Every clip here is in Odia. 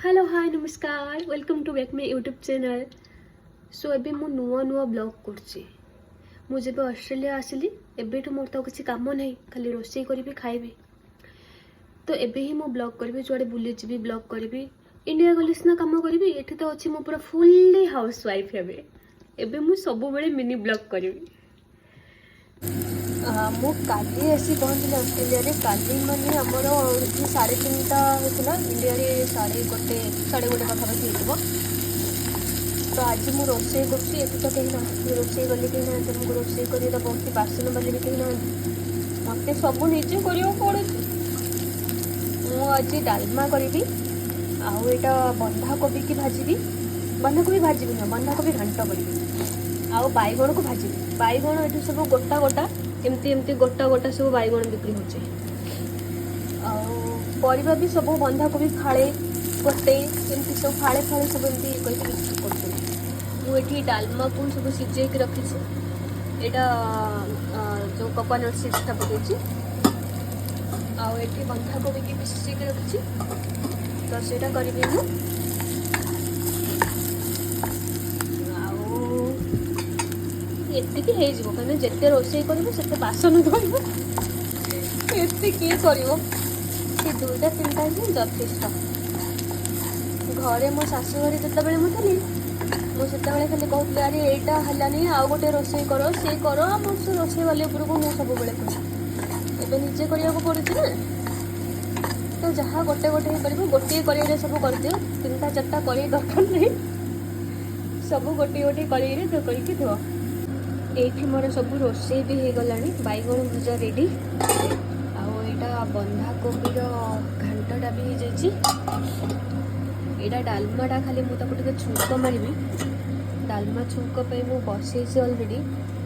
ହ୍ୟାଲୋ, ହାଏ, ନମସ୍କାର, welcome to back my YouTube channel. So ଏବେ ମୁଁ ନୂଆ ନୂଆ ବ୍ଲଗ୍ କରୁଛି। ମୁଁ ଯେବେ ଅଷ୍ଟ୍ରେଲିଆ ଆସିଲି, ଏବେଠୁ ମୋର ତ ଆଉ କିଛି କାମ ନାହିଁ, ଖାଲି ରୋଷେଇ କରିବି, ଖାଇବି। ତ ଏବେ ହିଁ ମୁଁ ବ୍ଲଗ୍ କରିବି। ଯୁଆଡ଼େ ବୁଲିଯିବି, ବ୍ଲଗ୍ କରିବି। ଇଣ୍ଡିଆ ଗଲେ ସିନା କାମ କରିବି, ଏଠି ତ ଅଛି ମୁଁ ପୁରା ଫୁଲ୍ଲି ହାଉସ୍ ୱାଇଫ୍। ଏବେ ଏବେ ମୁଁ ସବୁବେଳେ ମିନି ବ୍ଲଗ୍ କରିବି। ମୁଁ କାଲି ଆସି ପହଞ୍ଚିଲି ଅଷ୍ଟ୍ରେଲିଆରେ। କାଲି ମାନେ ଆମର ଏଠି 3:30 ହେଇଥିଲା, ଇଣ୍ଡିଆରେ 1:30, 1:30 ପାଖାପାଖି ହେଇଥିବ। ତ ଆଜି ମୁଁ ରୋଷେଇ କରୁଛି। ଏଠି ତ କେହି ନାହାନ୍ତି, ରୋଷେଇ କଲେ କେହି ନାହାନ୍ତି, ଆମକୁ ରୋଷେଇ କରି ଦେବ କି ବାସନ ବାଲି ବି କେହି ନାହାନ୍ତି। ମୋତେ ସବୁ ନିଜେ କରିବାକୁ ପଡ଼ୁଛି। ମୁଁ ଆଜି ଡାଲମା କରିବି ଆଉ ଏଇଟା ବନ୍ଧାକୋବିକି ଭାଜିବି। ବନ୍ଧାକୋବି ଭାଜିବି ନୁହଁ, ବନ୍ଧାକୋବି ଘାଣ୍ଟ କରିବି ଆଉ ବାଇଗଣକୁ ଭାଜିବି। ବାଇଗଣ ଏଠି ସବୁ ଗୋଟା ଗୋଟା, ଏମିତି ଏମିତି ଗୋଟା ଗୋଟା ସବୁ ବାଇଗଣ ବିକ୍ରି ହେଉଛି। ଆଉ ପରିବା ବି ସବୁ ବନ୍ଧାକୋବି ଫାଳେ, ଗୋଟେ, ଏମିତି ସବୁ ଫାଳେ ଫାଳେ ସବୁ ଏମିତି କରିକି ବିକ୍ରି କରୁଛନ୍ତି। ମୁଁ ଏଠି ଡାଲମାକୁ ସବୁ ସିଝେଇକି ରଖିଛି। ଏଇଟା ଯେଉଁ କୋକୋନଟ୍ ସିଡ୍ସଟା ପକେଇଛି ଆଉ ଏଠି ବନ୍ଧାକୋବିକି ବି ସିଝେଇକି ରଖିଛି। ତ ସେଇଟା କରିବି ମୁଁ। ଆଉ ଏତିକି ହେଇଯିବ, କାହିଁକିନା ଯେତେ ରୋଷେଇ କରିବ ସେତେ ବାସନ ଧୋଇବ, ଏତେ କିଏ କରିବ? ସେ ଦୁଇଟା ତିନିଟା ହିଁ ଯଥେଷ୍ଟ। ଘରେ ମୋ ଶାଶୁ ଘରେ ଯେତେବେଳେ ମୁଁ ଥିଲି, ମୁଁ ସେତେବେଳେ ଖାଲି କହୁଥିଲି, "ଆରେ, ଏଇଟା ହେଲାନି, ଆଉ ଗୋଟେ ରୋଷେଇ କର, ସେ କର।" ମୋର ସେ ରୋଷେଇ ବାଲି ଉପରକୁ ମୁଁ ସବୁବେଳେ ଖୁସି। ଏବେ ନିଜେ କରିବାକୁ ପଡ଼ୁଛି ନା, ତ ଯାହା ଗୋଟେ ଗୋଟେ ହେଇପାରିବ, ଗୋଟିଏ କଡ଼େଇରେ ସବୁ କରିଦିଅ। ତିନିଟା ଚାରିଟା କଡ଼େଇ ଦରକାର ନାହିଁ। ସବୁ ଗୋଟିଏ ଗୋଟିଏ କଡ଼େଇରେ କରିକି ଥୁଅ। ଏଇଠି ମୋର ସବୁ ରୋଷେଇ ବି ହେଇଗଲାଣି। ବାଇଗଣ ଭଜା ରେଡ଼ି ଆଉ ଏଇଟା ବନ୍ଧାକୋବିର ଘାଣ୍ଟଟା ବି ହେଇଯାଇଛି। ଏଇଟା ଡାଲମାଟା, ଖାଲି ମୁଁ ତାକୁ ଟିକେ ଛୁଙ୍କ ମାରିବି। ଡାଲମା ଛୁଙ୍କ ପାଇଁ ମୁଁ ବସେଇଛି ଅଲରେଡ଼ି।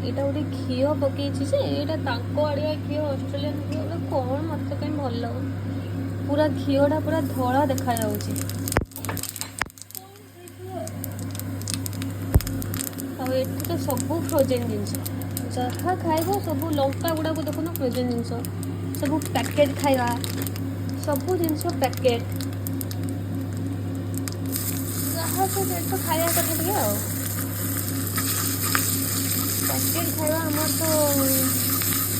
ଏଇଟା ଗୋଟେ ଘିଅ ପକେଇଛି ଯେ ଏଇଟା ତାଙ୍କ ଆଡ଼ିଆ ଘିଅ, ଅଷ୍ଟ୍ରେଲିଆନ ଘିଅ ଗୋଟେ କ'ଣ, ମୋତେ କାହିଁ ଭଲ ଲାଗୁନି। ପୁରା ଘିଅଟା ପୁରା ଧଳା ଦେଖାଯାଉଛି। କ'ଣ ହେଇଥିବ? ଆଉ ଏଠି ତ ସବୁ ଫ୍ରୋଜେନ୍ ଜିନିଷ, ଯାହା ଖାଇବ ସବୁ। ଲଙ୍କା ଗୁଡ଼ାକୁ ଦେଖୁନ, ଫ୍ରୋଜେନ୍ ଜିନିଷ ସବୁ, ପ୍ୟାକେଟ୍ ଖାଇବା, ସବୁ ଜିନିଷ ପ୍ୟାକେଟ୍। ଯାହା ସବୁ ଏଠି ତ ଖାଇବା କଥା ଟିକେ ଆଉ ପ୍ୟାକେଟ୍ ଖାଇବା। ଆମର ତ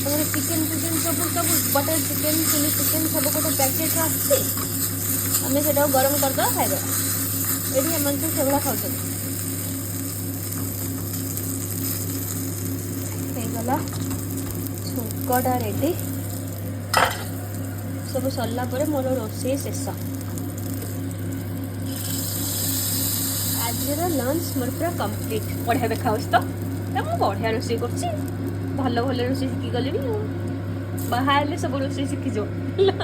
ଆମର ଚିକେନ୍ ଫିକେନ୍ ସବୁ ସବୁ, ବଟର୍ ଚିକେନ୍, ଚିଲି ଚିକେନ୍ ସବୁ ଗୋଟେ ପ୍ୟାକେଟ୍ରେ ଆସୁଛି। ଆମେ ସେଇଟାକୁ ଗରମ କରିଦେବା, ଖାଇଦେବା। ଏଠି ଏମାନେ ସବୁ ସେଭଳିଆ ଖାଉଛନ୍ତି। ହେଇଗଲା, ଛୁଙ୍କଟା ରେଡ଼ି। ସବୁ ସରିଲା ପରେ ମୋର ରୋଷେଇ ଶେଷ। ଆଜିର ଲଞ୍ଚ ମୋର ପୁରା କମ୍ପ୍ଲିଟ୍। ବଢ଼ିଆ ଦେଖାଯାଉଛି ତ ନା? ମୁଁ ବଢ଼ିଆ ରୋଷେଇ କରୁଛି। ଭଲ ଭଲ ରୋଷେଇ ଶିଖିଗଲିଣି। ଆଉ ବାହା ହେଲେ ସବୁ ରୋଷେଇ ଶିଖିଯିବ। ହେଲା।